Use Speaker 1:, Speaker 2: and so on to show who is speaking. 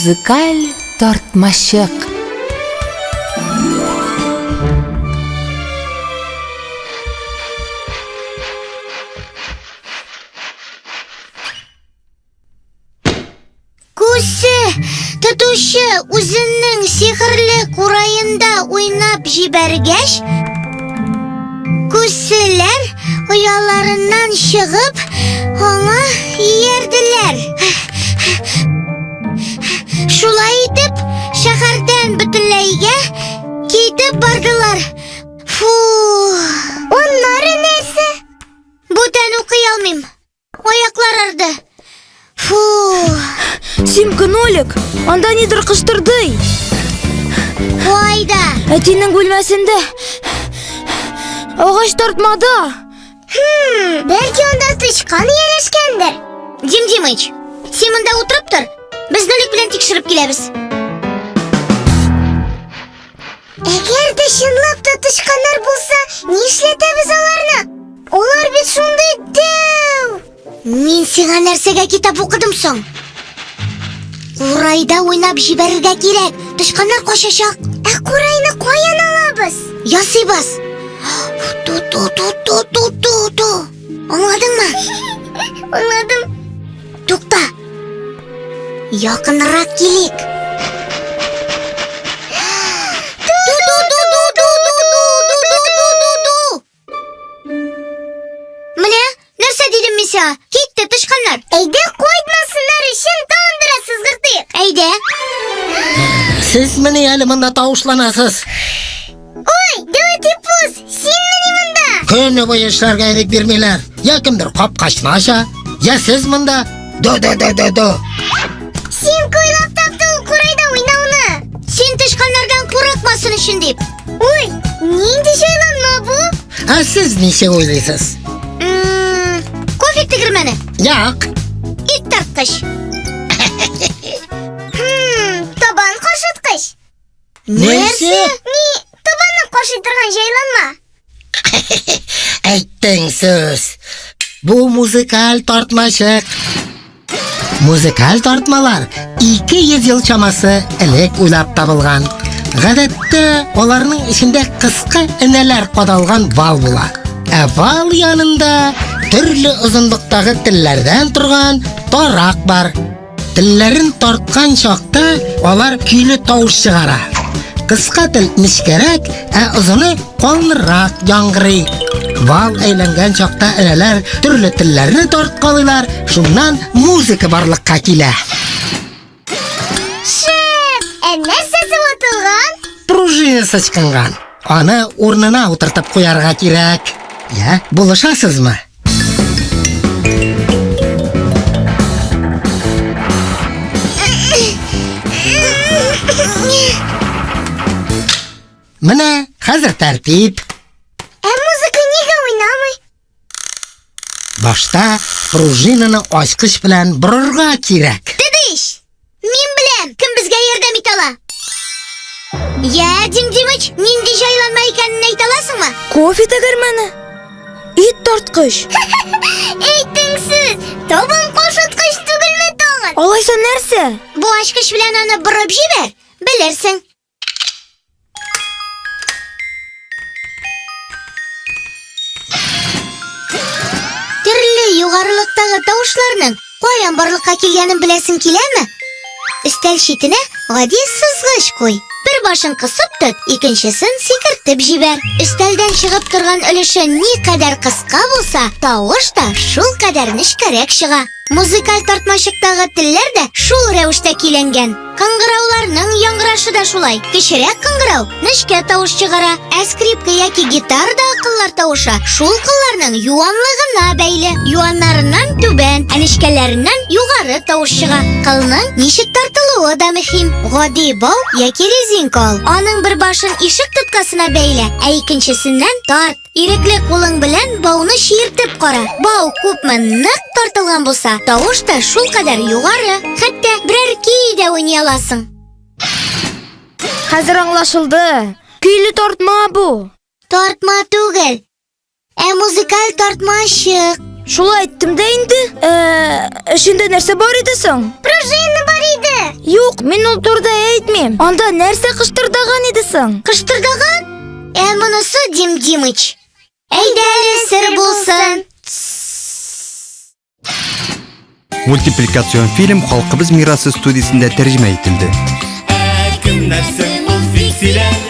Speaker 1: Музыкаль тартмачык.
Speaker 2: Күсе тотучы үзенең сихерле кураенда уйнап җибәргәч, күселәр ояларыннан чыгып, аңа иярделәр. Шулай итеп, шәһәрдән бөтенләйгә китеп бардылар. Фу! Аннары нәрсә? Бүтән укый алмыйм. Аяклар арды. Фу.
Speaker 3: Симка Нолик, анда нидер кыштырдый.
Speaker 2: Кайда?
Speaker 3: Әтинең бүлмәсендә. Агач тартмада.
Speaker 2: Хм, бәлки анда тычкан ияләшкәндер. Дим Димыч, син монда утырып тор. Без Нолик белән тикшереп киләбез. Әгәр дә чынлап та тычканнар булса, нишләтәбез аларны? Алар бит шундый дәү! Мин сиңа нәрсәгә китап укыдым соң? Курайда уйнап җибәрергә кирәк. Тычканнар качачак. Ә курайны каян алабыз? Ясыйбыз. Ту-ту-ту-ту-ту-ту-ту. Аңладыңмы? Аңладым. Тукта. Якынрак килик. Менә, нәрсә дидем мин сиңа? Китте тычканнар. Әйдә, кайтмасыннар өчен тагын бераз сызгыртыйк. Әйдә.
Speaker 4: Сез мени әле монда тавышланасыз?
Speaker 2: Ой, Дәүтипус, синмени монда?
Speaker 4: Көне буе эшләргә ирек бирмиләр. Я кемдер капкачны ача, я сез монда. Ду-ду-ду-ду-ду.
Speaker 2: Син куйлап таптың ул курайда уйнауны. Син тычканнардан курыкмасын өчен дип. Ой, нинди җайланма бу?
Speaker 4: Ә сез ничек уйлыйсыз?
Speaker 2: Кофе тегермәне.
Speaker 4: Як.
Speaker 2: Ит тарткыч. Хм, табан кашыткыч.
Speaker 4: Нәрсә?
Speaker 2: Ни, табанны кашый торган җайланма.
Speaker 4: Әйттең сүз. Бу музыкаль тартмачык. Музыкаль тартмалар 200 ел чамасы элек уйлап табылган. Гадәттә, аларның эчендә кыска энәләр кадалган вал була. Ә вал янында төрле озынлыктагы телләрдән торган тарак бар. Телләрен тарткан чакта алар көйле тавыш чыгара. Кыска тел нечкәрәк, ә озыны калынрак яңгырый. Вал әйләнгән чакта энәләр төрле телләрне тарткалыйлар, шуннан музыка барлыкка килә.
Speaker 2: Шәп! Ә нәрсәсе ватылган?
Speaker 4: Пружинасы ычкынган. Аны урынына утыртып куярга кирәк. Я, булышасызмы? Менә хәзер тәртип.
Speaker 2: Ә музыка нигә уйнамый?
Speaker 4: Башта пружинаны ачкыч белән борырга кирәк.
Speaker 2: Дедыш! Мин беләм, кем безгә ярдәм итә ала. Я, Дим Димыч, нинди җайланма икәнен әйтә аласыңмы?
Speaker 3: Кофе тегермәне. Ит тарткыч.
Speaker 2: Әйттең сүз, табан кашыткыч түгелме тагын?
Speaker 3: Алайса нәрсә?
Speaker 2: Бу ачкыч белән аны борып җибәр, белерсең. Төрле югарылыктагы тавышларның каян барлыкка килгәнен беләсең киләме? Өстәл читенә гади сызгыч куй. Бер башын кысып тот, икенчесен сикертеп җибәр. Өстәлдән чыгып торган өлеше никадәр кыска булса, тавыш та шулкадәр нечкәрәк чыга. Музыкаль тартмачыктагы телләр дә шул рәвештә көйләнгән. Кыңгырауларның яңгырашы да шулай. Кечерәк кыңгырау нечкә тавыш чыгара, ә скрипка яки гитарадагы кыллар тавышы шул кылларның юанлыгына бәйле. Юаннарыннан түбән, ә нечкәләреннән югары тавыш чыга. Кылның ничек тартылуы да мөһим. Гади бау яки резинка ал. Аның бер башын ишек тоткасына бәйлә, ә икенчесеннән тарт. Ирекле кулың белән бауны чиертеп кара. Бау күпме нык тартылган булса, тавыш та шулкадәр югары. Хәтта берәр көй дә уйный аласың.
Speaker 3: Хәзер аңлашылды. Көйле тартма бу.
Speaker 2: Тартма түгел, ә музыкаль тартмачык.
Speaker 3: Шулай әйттем дә инде. Ә, эчендә нәрсә бар иде соң?
Speaker 2: Пружина бар иде.
Speaker 3: Юк, мин ул турыда әйтмим. Анда нәрсә кыштырдаган иде соң?
Speaker 2: Кыштырдаган? Ә монысы Дим Димыч. Әйдә әле сер булсын.
Speaker 5: Мультипликацион фильм Халкыбыз мирасы студиясендә тәрҗемә ителде.
Speaker 6: Ә кемнәр соң ул фиксиләр?